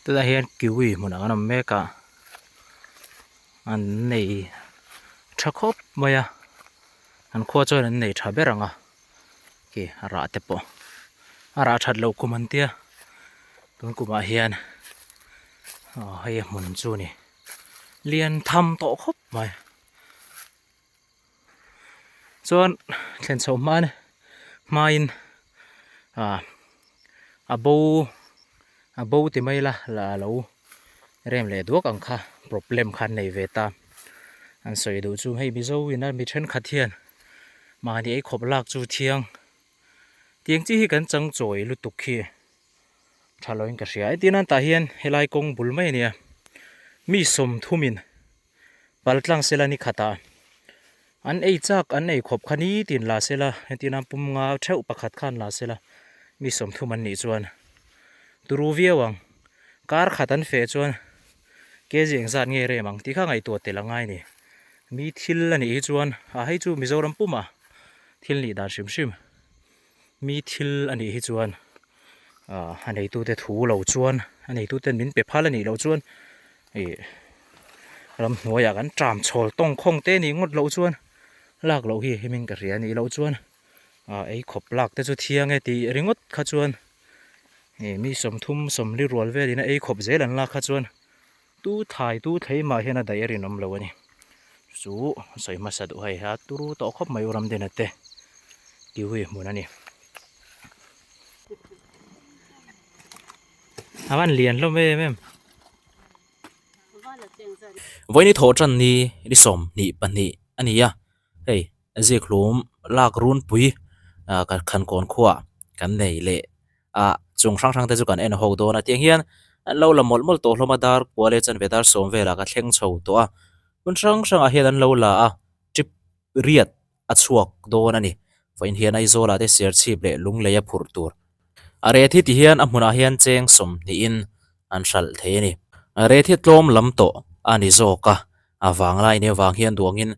Tunah hian kiwi hmunah kan awm mek a an nei tha khawp mai a an khua chuan an nei tha ber ang a khi a rah te pawh a rah that loh kum an tia tun kumah hian aw hei a hmun chu a ni lian tham tawh khawp mai. Chuan thlen chhoh hma hmain ah a bo a bo ti mai ila la lo rem leh duak ang kha problem kha an nei ve ta an sawi duh chu hei Mizo in a mi thenkhat hian mahni ei khawp lak chu thiang tiang chi hi kan chang chawi lutuk hi tha loin ka hria hetiang nan tah hian helai kawng bul mai a nia mi sawmthumin. Pal tlang sela ni khatah an ei chak an ei khawp kha nitin la sela hetiang a pum nga theuh pakhat khan la sela mi sawmthum an nih chuan turu viau ang kar khat an feh chuan kg engzat nge rem ang tih kha ngaihtuah tel a ngai a ni mi thil a nih hi chuan a hei chu Mizoram puma thil nih dan hrim hrim. Mi thil a nih hi chuan ah a neitute thu lo chuan a neituten min pe phal a nih loh chuan ih ramhnuaiah kan ṭam chhawl tawng khawng te nih ngawt loh chuan lak loh hi him in ka hria a nih loh chuan ah ei khawp lak te chu thiang e tih ringawt kha chuan ih mi sawmthum sawmli rual velin a ei khawp zel an lak kha chuan. Tu thai tu thlei mah hian a daih a rinawm lo a ni. Chu sawi hmasa duh hei a turu tawh khawp mai u Ramdina te kiwi hmun a ni. A van lian hlawm em em. Vawiin thawh tan ni ni 22 a ni a, hei zikhlum lak runpui khankawn khuaah kan nei leh a chung hrang hrang te chu kan en ho dawn a tiang hian an lo la mawlh mawlh tawh hlawm a dar kua leh chanve dar sawm velah ka thleng chho tawh a hmun hrang hrangah hian an lo la a trip riat a chhuak dawn a ni vawiin hian Aizawl ah te serchhip leh lunglei a phurh tur a ret hi ti hian a hmunah hian cheng sawmhnihin an hralh thei a ni a ret hi tlawm lam tawh a ni zawk a a vanglai nia vang hian duangin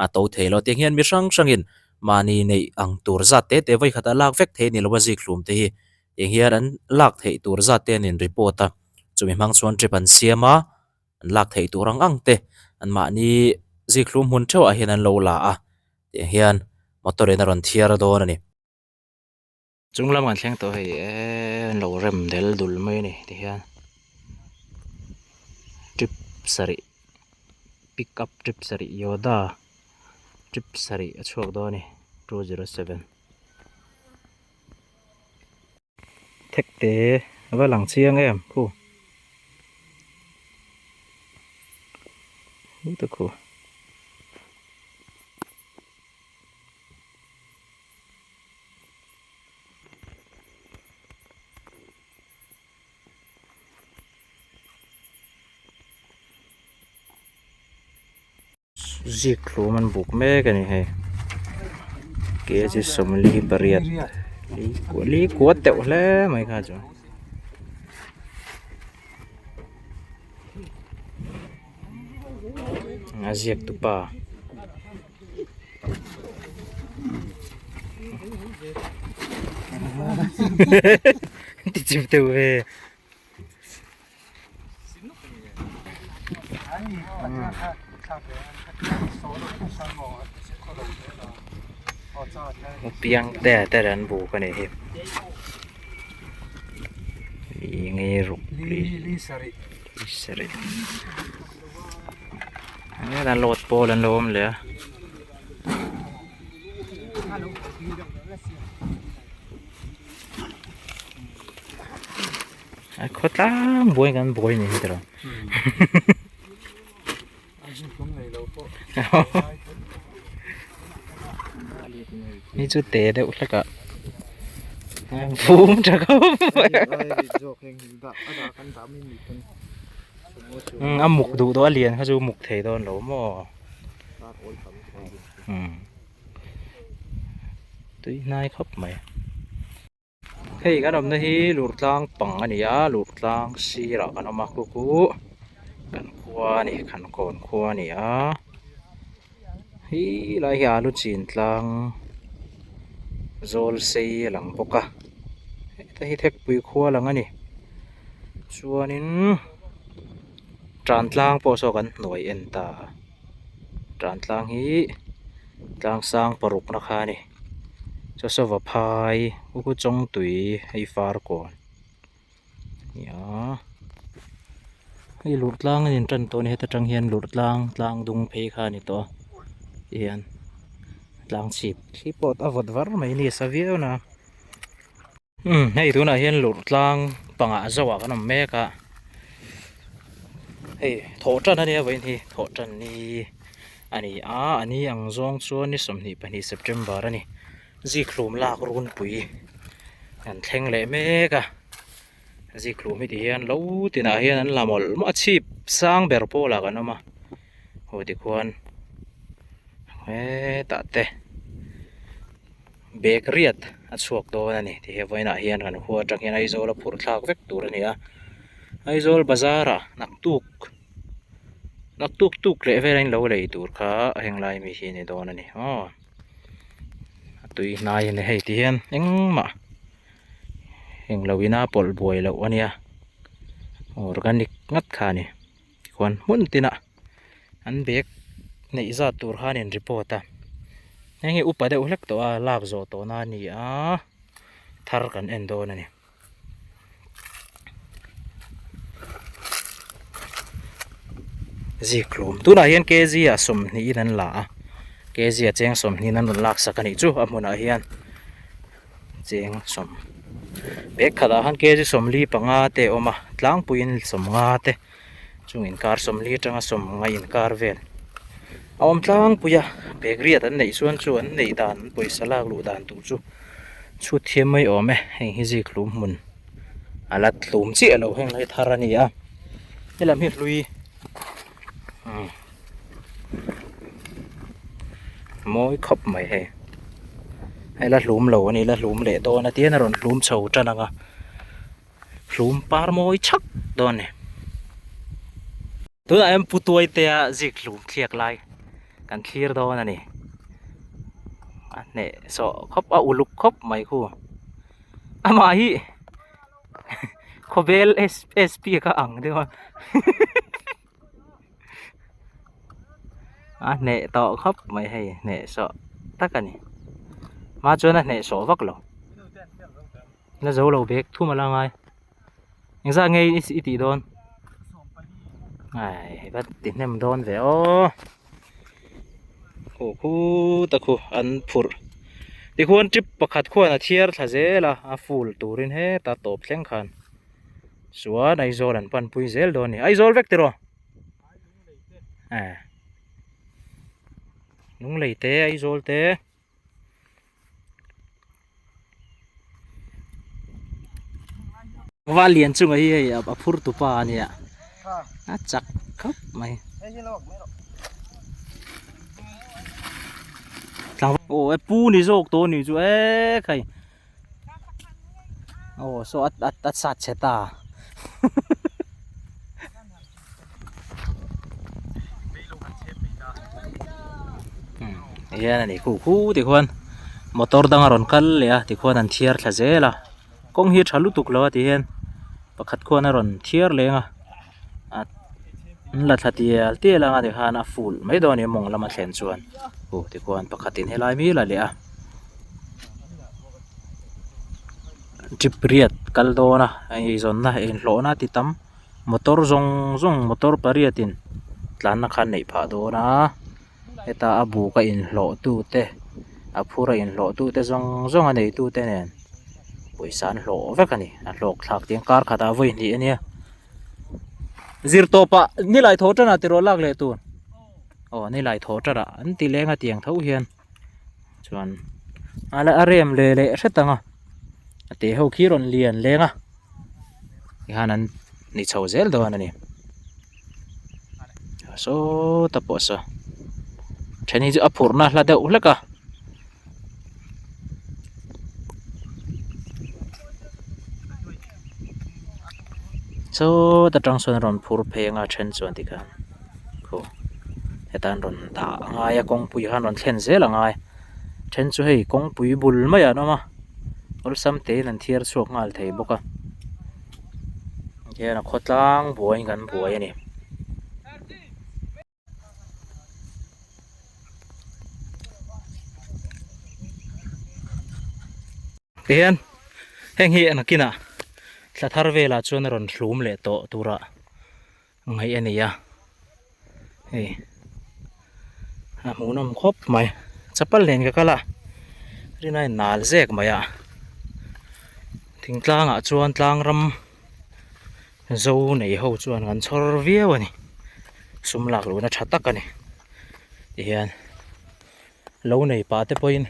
a to thei lo. Tiang hian mi hrang hrangin mahni neih ang tur zat te te vawikhat a lak vek thei a ni lo a zikhlum te hi tiang hian an lak theih tur zat te an in report a, chumi hmang chuan trip an siam a, an lak theih tur ang ang te an mahni zikhlum hmun theuh ah hian an lo la a, tiang hian motor in a rawn thiar dawn a ni. Chung lam kan thleng tawh hei eee an lo rem del dul mai a ni tihian trip sarih pick up trip sarih yoda trip sarih a chhuak dawn a ni 207 thek te a va lang chiang em khu te khu. Zik hlum an buk mek a ni hei kg 48 li kua teuh hle mai kha chu. A ziak tu pa. Ti chim teuh ve. Piang te te an buk a nih hi. Li nge ruk li li sarih. Heng load pawl an lo awm leh a. A khaw tlang buai kan buai ni hi tiraw. Ni chu te deuh hlek ah vum tha khawp mai. A muk duh dawn a lian kha chu muk thei dawn lo maw umm tui hnai khawp mai hei kan awmna hi lur tlang pang a ni a lur tlang sirah kan awm a khu khu kan khua a ni kan kawn khua a ni a hei lai hi alu chin tlang zawl sei a lang bawk a heta hi thekpui khua a lang a ni. Chuanin tan tlang pawh saw kan hnuai en ta a tan tlang hi tlang sang parukna kha a ni saw saw vaphai khu khu chawngtui hei farkawn a ni a hei lurh tlang a in tan tawh a ni heta tang hian lurh tlang tlang dung phei kha a ni tawh a tihian tlang chhip thli pawh a vawt var mai a ni sa viau na. Umm hei tunah hian lurh tlang pangah zauh ah kan awm mek a hei thawh tan ania vawiin hi thawh tan ni a ni a a ni ang zawng chuan ni 22 September a ni zikhlum lak runpui an thleng leh mek a zikhlum hi ti hian lo tinah hian an la mawlh mawlh a chhip sang ber pawlah kan awm a aw tikhuan hetah te. Bag riat a chhuak dawn a ni ti hi vawiinah hian kan khua atang hian Aizawl a phurh thlak vek tur a ni a Aizawl bazar ah naktuk naktuk tuk leh vel a in lo lei tur kha henglai mi hi a ni dawn a ni aw a tui hnai a ni hei ti hian engmah englo ina pawlh buai loh a nia organic ngat kha a ni khuan hmun tinah. An bag neih zat tur khan in report a heng hi upa deuh hlek tawh a lak zawh tawh na a ni a thar kan en dawn a ni. Zikhlum tunah hian kg ah 20 in an la a kg ah cheng 20 in an rawn lak sak a nih chu a hmunah hian cheng sawm bag khatah khan kg 45 te a awm a tlangpuiin 50 te. Chung inkar 40 atanga 50 inkar vel a awm tlangpui a bag riat an neih chuan chu an neih dan an pawisa lak luh dan tur chu chhut thiam mai awm e heng hi zik hlum hmun a la tlum chiah lo heng lai thar a ni a helam hi hlui umm mawi khawp mai hei hei la hlum lo a ni la hlum leh dawn a tihian a rawn hlum chho tan ang a. Hlum par mawi chhak dawn a ni. Tunah hian Pu Tuaitea zik hlum thliak lai kan thlir dawn a ni. A hneh sawh khawp a uluk khawp mai khu. Amah hi khawvel SP kha ang deuh a. A hneh tawh khawp mai hei hneh sawh tak a ni. Hma chuan a hneh sawh vak lo. La zo lo bag thum a la ngai engzah nge i tih dawn ai va ti hnem dawn ve aw khu khuta khu an phurh tikhuan trip pakhat khuan a thiar thla zel a a full turin heta tawp thleng khan chuan Aizawl an panpui zel dawn a ni Aizawl vek tiraw Lunglei te Aizawl te. Va lian chunga hi hei a phur tu pa a nia a chak khawp mai aw e pu ni zawk tawh ni chu e khai aw saw a a sat chhe ta. Hian a ni khu khu tikhuan motor dang a rawn kal leh a tikhuan an thiar thla zel a kawng hi a tha lutuk lo a tihian pakhat khuan a rawn thiar leng a an la thla tial tial ang a tikhan a ful mai dawn a ni mawng lama thlen chuan aw tikhuan pakhatin helai mi la leh a. Jeep riat kal dawn a eizawnna inhlawhna ti tam motor zawng zawng motor pariat in tlanna kha an neih phah dawn a heta a buk a inhlawh tu te a phur a inhlawh tu te zawng zawng a nei tu te nen pawisa an hlawh vek a ni a hlawk thlak tiang kar khatah vawi hnih a nia zir tawp ah nilai thaw tan ah tiraw lak leh tur aw nilai thaw tan ah an ti leng a tiang tho hian. Chuan a la a rem leh leh hret ang a a te ho khi rawn lian leng a tihian an ni chho zel dawn a ni sawta pawh saw then hi chu a phurhna hla deuh hlek a. Sawta tang sawn a rawn phur phei anga then chuan tikhan khu heta an rawn dah a ngai a kawngpui khan rawn thlen zel a ngai then chu hei kawngpui bul maiah an awm a awlsam tein an thiar chhuak nghal thei bawk a. Hian a khawtlang buaiin kan buai a ni. Tihian heng hi nakinah thla thar velah chuan a rawn hlum leh tawh turah ngaih a ni a hei a hmuhnawm khawp mai chapal nen ka kal a rin a inal zek mai a thingtlang ah chuan tlang ram zo nei ho chuan kan chhawr viau a ni sum lak luhna tha tak a ni tihian lo nei pah te pawhin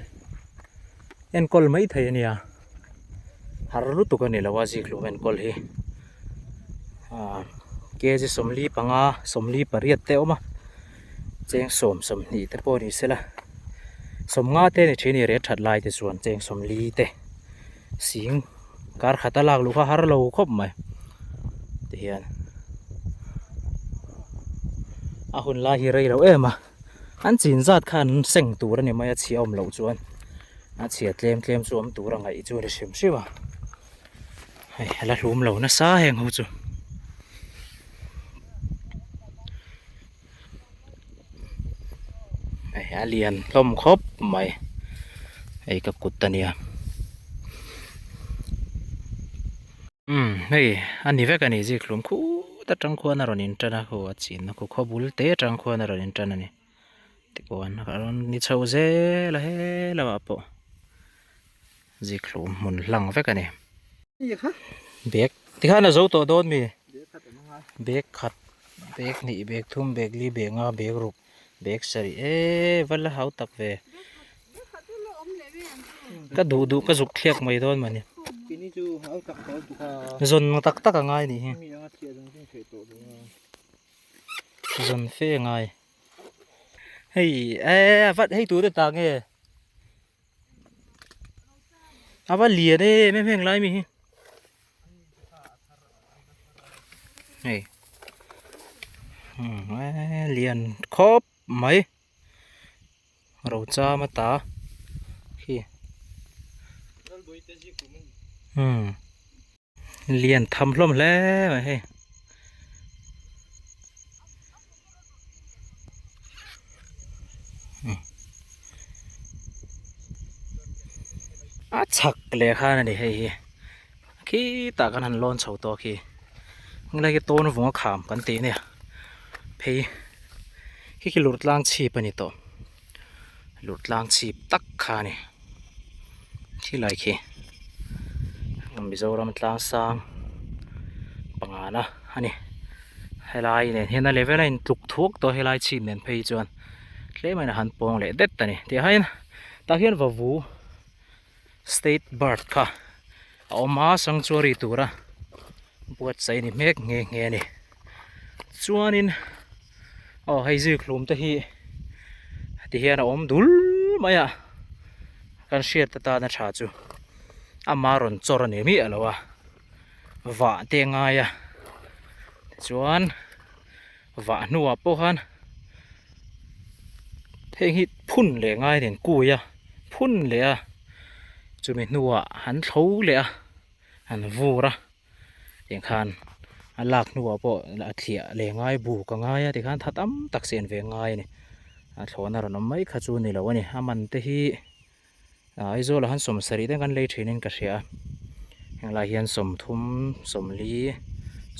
enkawl mai thei a nia har lutuk a ni lo a zikhlum enkawl hi ah kg 45 48 te a awm a cheng sawm sawmhnih te pawh ni sela sawmnga te a ni thin a ni rel that lai te chuan cheng sawmli te sing kar khat a lak luh kha har lo khawp mai tihian a hun lai hi rei lo em a. An chin zat kha an seng tur a ni mai a, chhia awm loh chuan a chhia tlem tlem chu awm tur a ngaih chu a ni hrim hrim a, hei a la hlum lo nasa heng ho chu. Hei a lian hlawm khawp mai, hei ka kut a nia. Umm hei a ni vek a ni zikhlum khut atang khuan a rawn intan a khu a chinna khu khaw bul te atang khuan a rawn intan a ni tikhuan a rawn ni chho zel a he lamah pawh zikhlum hmun hlang vek a ni bag tikhan a zo tawh dawn mi bag khat bag hnih bag thum bag li bag nga bag ruk bag sarih eee va la hau tak ve. Ka duh duh ka zuk thliak mai dawn mawni. Zawn tak tak a ngai nih hi. Zawn fe a ngai. Hei eh vat hei tur te ta nge. A va lian em em heng lai mi hi. Hei. Lian khawp mai. Rocham a ta khi umm lian tham hlawm hle mai hei a chhak leh khan a ni hei hi khitah khan han lawn chho tawh khi helai hi tawn vung a kham kan tih ania phei khi khi lur tlang chhip a ni tawh lur tlang chhip tak kha a ni khilai khi Mizoram tlang sang pangana a ni helai nen hian a level a intluk thuak tawh helai chhip nen phei chuan tlem a in han pawng leh det a ni tih hian tah hian vavu State bird kha a awm a sanctuary tura buatsaih a ni hmek nghe nghe a ni chuanin aw hei zikhlum te hi ti hian a awm dul mai a kan hriat atana tha chu ama rawn chawr a ni miah lo a vah te a ngai a tichuan vah hnuah pawh khan heng hi phun leh ngai nen kui a phun leh a chumi hnuah an thlo leh a an vur a tiang khan a lak hnuah pawh a thliah leh ngai buk a ngai a tikhan tha tam tak sen ve ngai a ni a thlawhna rawn awm mai kha chu a ni lo a ni a man te hi. Aizawl ah han 70 te kan lei thin in ka hria a henglai hian 30 40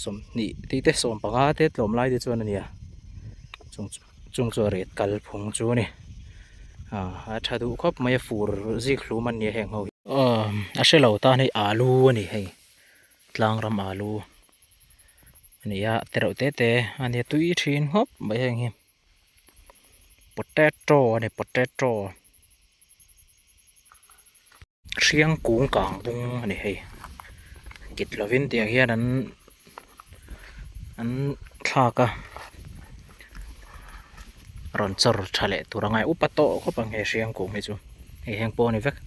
20 tih te 15 te tlawm lai te chuan a nia chung chung chu a ret kal phung chu a ni ah a tha duh khawp mai a fur zik hlum an nia heng ho hi a hre lo tan hei alu a ni hei tlang ram alu a ni a tereuh te te a nia tui thin khawp mai heng hi. Potato a ni potato hriang kung kang bung a ni hei kit lovin tiang hian an an thlak a rawn chawr tha leh tur a ngai upa tawh khawp ang he hriang kung hi chu hei heng pawh a ni vek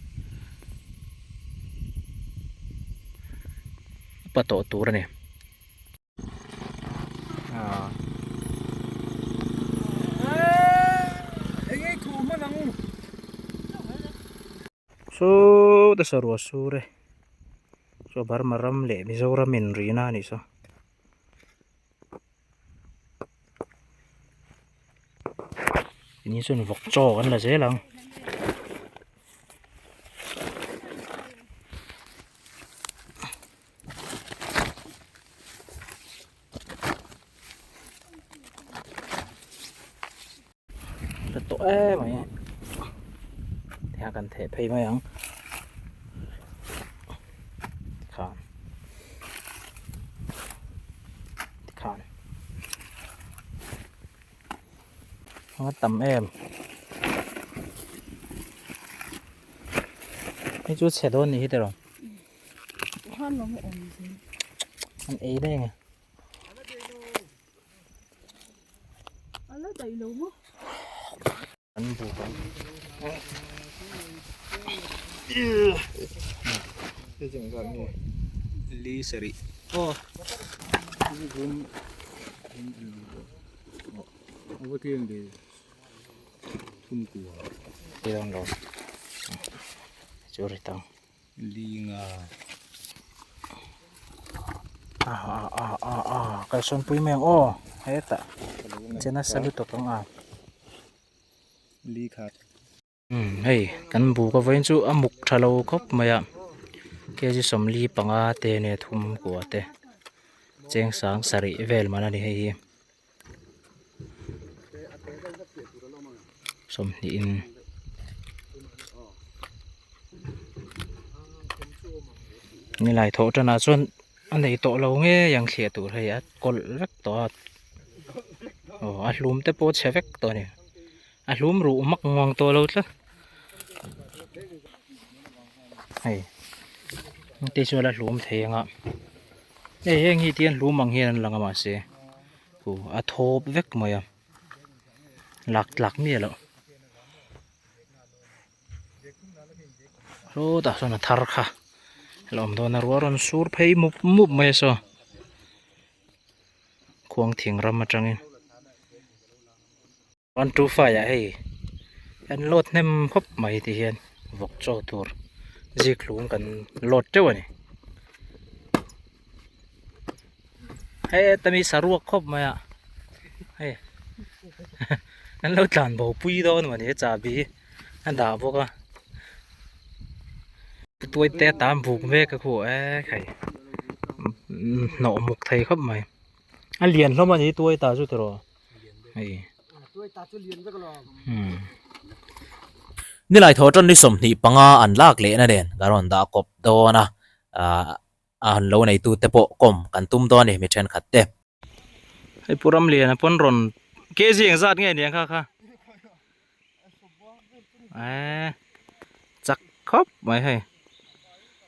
upa tawh tur a ni. Saw te saruah sur e saw Burma ram leh Mizoram in rina a nih saw. Keini chuan vawk chaw kan la zel ang. La tawh em mai tihian kan theh phei mai ang tikhan tikhan a tam em hei chu chhe dawn ni hi tiraw an ei daih ang e. An buk ang. Li sarih. Aw. Chu ri tang. Linga. A a a a a kalsawn pui mai ang aw hetah che nasa lutuk ang a. Li khat. Umm hei kan buk a vawiin chu a muk tha lo khawp mai a kg 45 te nge thum kua te cheng sang sarih vel man a ni hei hi 20 in. Nilai thawh tanah chuan a nei tawh lo ngei ang thliah tur hei a kawlh vek tawh a aw a hlum te pawh a chhe vek tawh a ni a hlum ruh mak muang tawh lo tlat hei hengte chuan a hlum thei ang a hei heng hi tian hlum ang hian an lang a mahse aw a thawp vek mai a lak tlak miah loh. Sawtah sawn a thar kha a lo awm dawn a ruah rawn sur phei mup mup mai a saw khuang thing ram atangin 125 ah hei an load hnem khawp mai ti hian vawk chaw tur zikhlum kan load teuh a ni heta mi saruak khawp mai a hei an lo tlan bo pui dawn a ni chahbi a dah bawk a tuai te a tan buk mek a khuh e khai hnawh muk thei khawp mai a lian hlawm a ni tuai ta chu tiraw hei umm. Nilai thaw tan ni 25 an lak lehna nen ka rawn dah kawp dawn a ahh a han lo neitu te pawh kawm kan tum dawn a ni mi thenkhat te. Hei pu Ramliana pawn rawn kg eng zat nge aniang kha kha eee chak khawp mai hei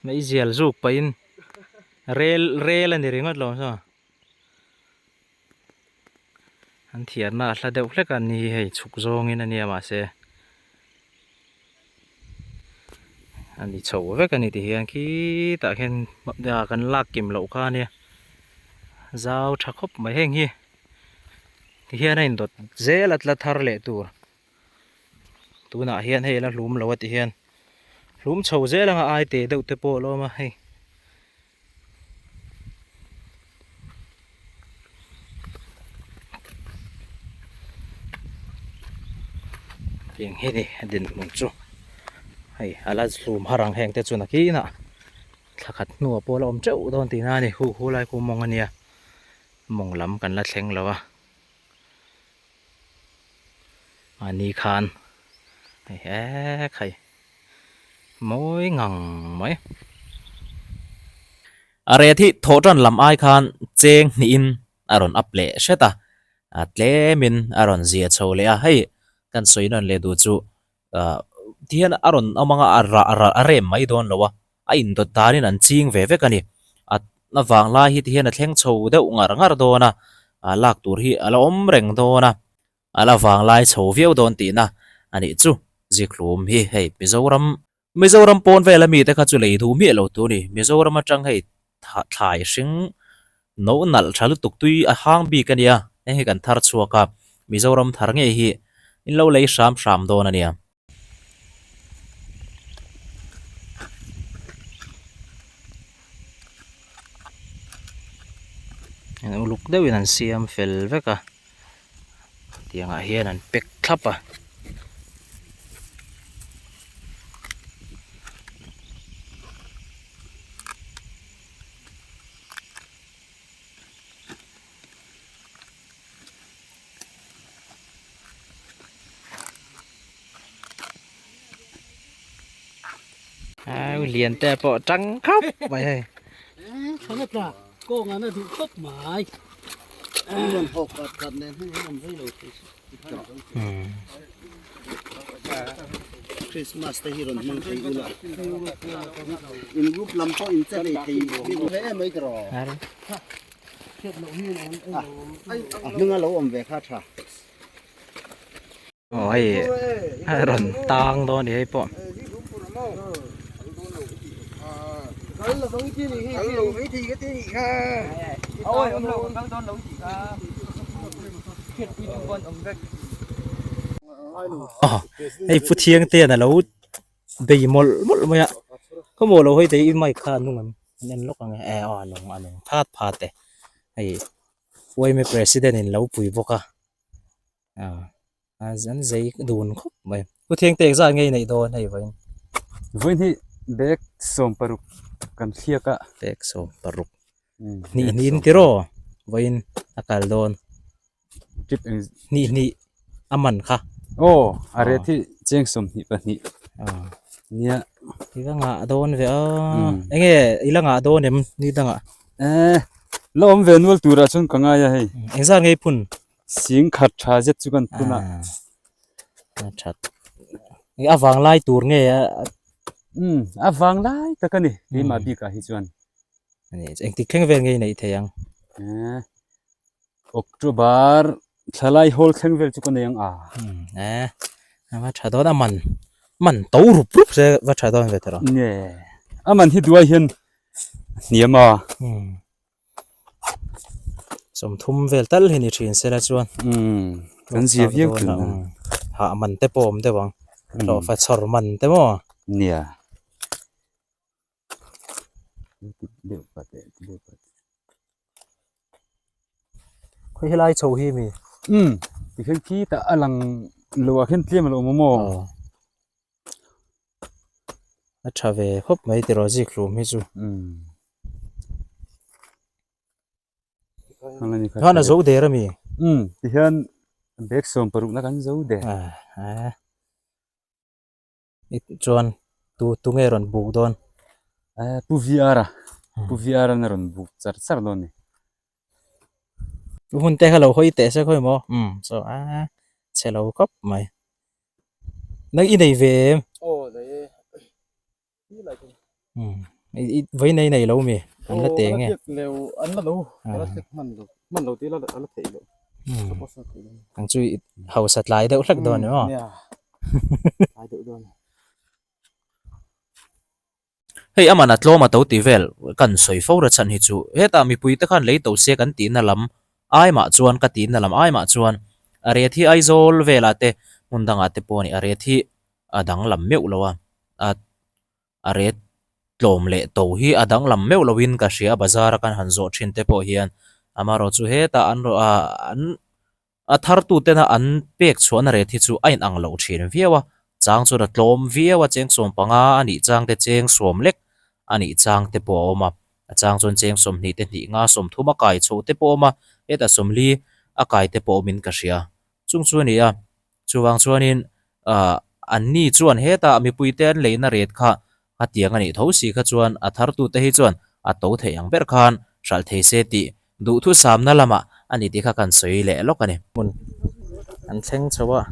mei zial zuk pahin rel rel a ni ringawt lo saw an thiarna a hla deuh hlek a ni hei chhuk zawngin a nia mahse a ni chho vek a ni ti hian khitah khian kan lak kim loh kha a nia zau tha khawp mai heng hi ti hian a indawt zel a tla thar leh tur tunah hian hei la hlum lo a ti hian hlum chho zel anga ai te deuh te pawh a lo awm a hei. Tiang hi ni a dinhmun chu hei a la hlum har ang heng te chu nakinah thla khat hnuah pawh a la awm teuh dawn tihna a ni hu hu lai khu mawng a nia mawng lam kan la thleng lo a mahni khan hei hek hei. Mawi ngang mai. A ret hi thawh tan lam ai khan cheng hnihin a rawn up leh hret a, a tlemin a rawn zia chho leh a, hei kan sawi nawn leh duh chu ah tihian a rawn awm anga a rah a rem mai dawn lo a, a indawt danin an ching ve vek a ni. A a vang lai hi tihian a thleng chho deuh ngar ngar dawn a, ah lak tur hi a la awm reng dawn a. A la vanglai chho viau dawn tihna a nih chu. Zikhlum hi hei Mizoram Mizoram pawn vela mite kha chu lei duh miah lo tur a ni. Mizoram atang hei thlai hring no nalh tha lutuk tui a hang bik a nia. Heng hi kan thar chhuak a, Mizoram thar ngei hi in lo lei hram hram dawn a nia. Uluk deuhin an siam fel vek a. Tiangah hian an pack thlap a. Au lian te pawh tang khawp mai hei. Christmas te hi rawn hmang thei ula in group lam pawh in che lei thei ve em mai tawh a hming a lo awm ve kha tha. Aw hei a rawn tang dawn a ni hei pawh. Hei Pu Thiangtean a lo bei mawlh mawlh mai a khawmaw lo hawi thei i mic kha a nung em an en lawk ang e aw a nung a nung phat phat e hei yma president in lo pui bawk a. A an zei dun khawp mai. Pu Thiangte engzah nge i neih dawn hei vawiin? Vawiin hi bag 16 kan thliak a. Bag 16. Hnih hnih in tiraw vawiin a kal dawn. Trip eng Hnih hnih a man kha. Aw a ret hi cheng 22. Nia. I la ngah dawn ve a. Enge i la ngah dawn em ni dangah? Eh la awm ve nual turah chuan ka ngai a hei. Engzah nge i phun? Sing khat tha zet chu kan phun a. A that. A vang lai tur nge a? Um, a vang lai tak a ni keimah bikah hi chuan. Ani, engtik thleng vel nge i neih thei ang? Eh, October thlalai hawl thleng vel chu ka nei ang a. Um, eh, a va tha dawn a man, man to rup rup se va tha dawn ve tawh. Nge, a man hi duai hian a hniam a. Um. 30 vel tal hi ni thin sela chuan kan zia viau thin a hah man te pawh awm deuh ang hlawhfa chhawr man te maw nia khawi helai chho hi mi um tikhian khitah a lang lo ah khian tlem a lo awm a maw A tha ve khawp mai tiraw zikhlum hi chu. Hian a zo der a mi? Umm tihian bag 60 na kan zo der. Chuan tu tu nge rawn buk dawn? Pu VR a, Pu VR an a rawn buk char char dawn a ni. Hun te kha lo hawi teh se khawi maw? Umm chaw a chhe lo khawp mai. Nang i nei ve em? Aw nei e. Umm i vawi nei nei lo mi? An la teh nge? An la lo, an la hlek hman lo, hman lo tih la la theih loh. Umm ang chu i hausa tlai deuh hlek dawn ni maw? Nia, tlai deuh dawn. Hei amana tlawm a to ti vel kan sawi fo ra chhan hi chu hetah mipui te khan lei to se kan tihna lam ai mah chuan ka tihna lam ai mah chuan a ret hi Aizawl velah te hmun dangah te pawh a ni a ret hi a danglam meuh lo a a a ret tlawm leh to hi a danglam meuh loin ka hria a bazar a kan han zawh thin te pawh hian amaherawhchu hetah an rawh a an A thartutena an pek chhuahna ret hi chu a inang loh thin viau a, chang chuan a tlawm viau a, cheng 15 a nih chang te, cheng 10 lek a nih chang te pawh a awm a, a chang chuan cheng 20 te hnih nga 30 a kai chhoh te pawh a awm a, hetah 40 a kai te pawh awmin ka hria. Chung chu a ni a, chuvang chuanin ahh anni chuan hetah mipuite an leina ret kha a tiang a nih tho si kha chuan a thartute hi chuan a to theih ang ber khan hralh thei se tih duhthusamna lamah a ni tih kha kan sawi leh lawk a ni. Hmun an thleng chho a.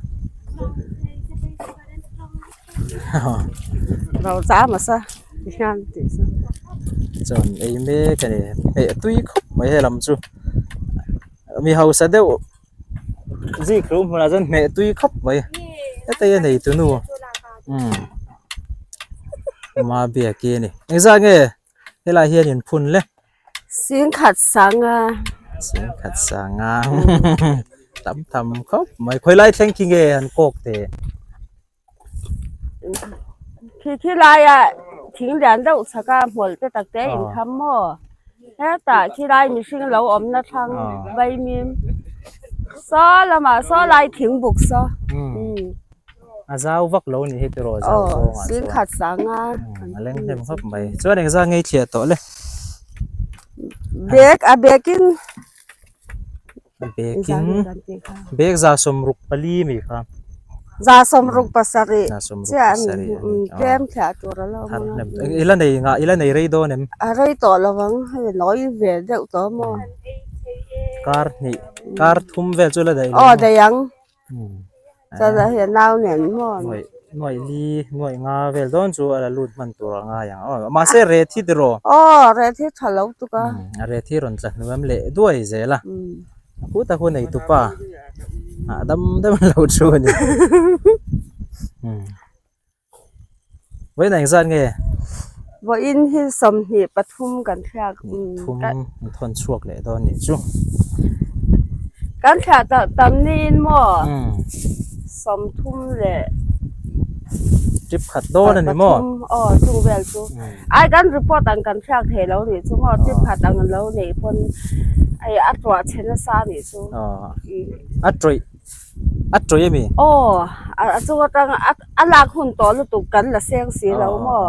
Chuan ei mek a ni. Hmeh tui khawp mai he lam chu. Mi hausa deuh zikhlum hmunah chuan hmeh tui khawp mai. Heta hi a nei tunu. Umm Mabiaki a ni. Engzah nge helai hian in phun le? Singkhat sanga. Singkhat sanga. Tam tham khawp mai. Khawi lai thleng khi nge an kawk teh? Khi khi laia thing lian deuh chhaka hmawlh te tak te in kham maw? Hetah khi lai mihring lo awmna thlang vaimim saw lamah saw lai thing buk saw. A zau vak lo ni hi tiraw zau zawngah chuan. Singkhat sanga. A leng hnem khawp mai. Chuan engzah nge i thliah tawh le? Bag a bag in. A bag in bag za 64 mi kha. 70 chiah a ni. Tlem thliah tur a lo awm ang a. I la nei ngah i la nei rei dawn em? A rei tawh lo ang, hei nawi ve deuh tawh maw? Kar hnih, kar thum vel chu la daih lo maw? Aw daih ang. Chuan hei a nau nen maw? Nuaih li, nuaih nga vel dawn chu a la lut hman tur a ngai ang. Aw mahse ret hi tiraw? Aw ret hi tha lo tuk a. A ret hi rawn tla hnuam leh duai zel a. A kut a hun ei tupa ah dam dam a lo thu a ni. Vawiin engzat nge? Vawiin hi 23 kan thliak. Thum an thawn chhuak leh dawn nih chu. Kan thliah tak tam niin maw? 30 leh Trip khat dawn a ni maw? Aw chung vel chu. Ai kan report ang kan hriak thei lo nih chu maw trip khat ang lo neih pawn hei a tuah chhe nasa nih chu. A tawih a tawih ami? Aw a chung atang a lak hun tawh lutuk kan la seng si lo maw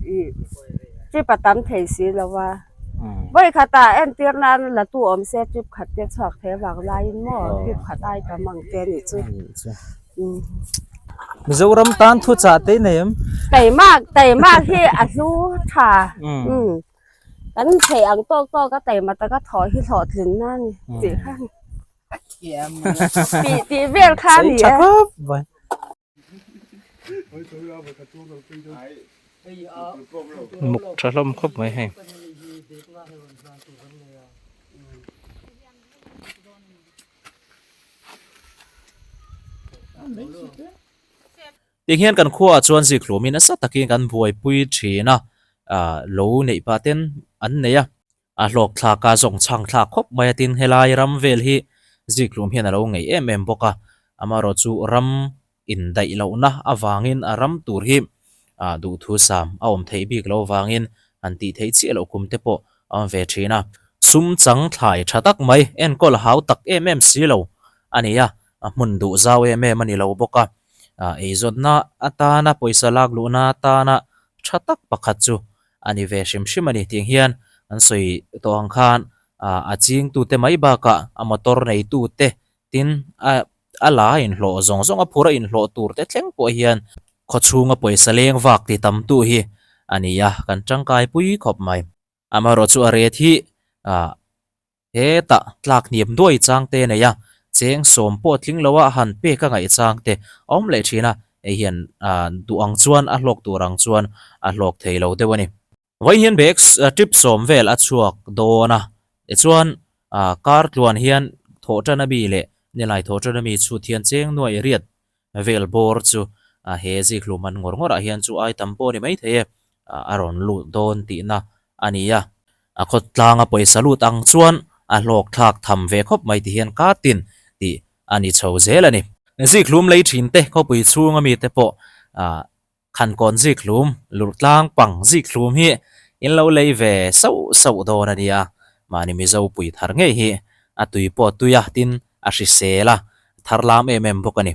ih trip a tam thei si lo a. Vawi khatah entir nan la tu awm se trip khat te chhuak thei avang laiin maw trip khat ai tam ang te nih chu. Mizoram tan thu chah te nei em? Taimak taimak hi a hlu tha kan theih ang tawk tawk a taima taka thawh hi hlawhtlin na a ni tih kha tih tih vel kha a ni e. Muk tha hlawm khawp mai hei. Ti hian kan khuaah chuan zikhlum-in nasa takin kan buaipui thin a, ah lo neih pah ten an nei a, a hlawk thlak a zawng chhang thlak khawp mai a tin helai ram vel hi zikhlum hian a lo ngei em em bawk a, amaherawh chu ram indaih lohna avangin a ram tur hi ah duhthusam a awm theih bik loh avangin han tih theih chiah loh kum te pawh a awm ve thin a. Sum chang thlai tha tak mai enkawl hau tak em em si lo a ni a, a hmun duh zau em em a ni lo bawk a, ah eizawnna atana pawisa lak luhna atana tha tak pakhat chu a ni ve hrim hrim a ni tih hian an sawi tawh ang khan ah a chingtute mai bakah a motor neitute Tin, a a la a inhlawh zawng zawng a phur a inhlawh tur te thleng pawh hian khawchhunga pawisa leng vak ti tam tu hi a ni a, kan tangkai pui khawp mai. Amaherawh chu a ret hi ah hetah tlak hniam duai chang te a nei a, cheng sawm pawh tling lo a han pek a ngaih chang te a awm leh thin a, hei hian ah duh ang chuan a hlawk tur ang chuan a hlawk thei lo deuh a ni. Vawiin hian bag trip sawm vel a chhuak dawn a, tichuan car tluan hian thawhtan ami leh nilai thawhtan ami chhut hian cheng nuai riat vel bawr chu he zikhlum an ngawr ngawrah hian chu ai tam pawh a ni maithei e, a rawn lut dawn tihna a ni a. A khawtlanga pawisa lut ang chuan a hlawk thlak tham ve khawp mai ti hian kartin tih a ni chho zel a ni. Zikhlum lei thin te khawpui chhunga mite pawh Khankawn zikhlum, lurhtlang pang zikhlum hi in lo lei ve sauh sauh dawn a nia. Mahni Mizo pui thar ngei hi a tui pawh tui a, tin a hrisel a, thar lam em em bawk a ni.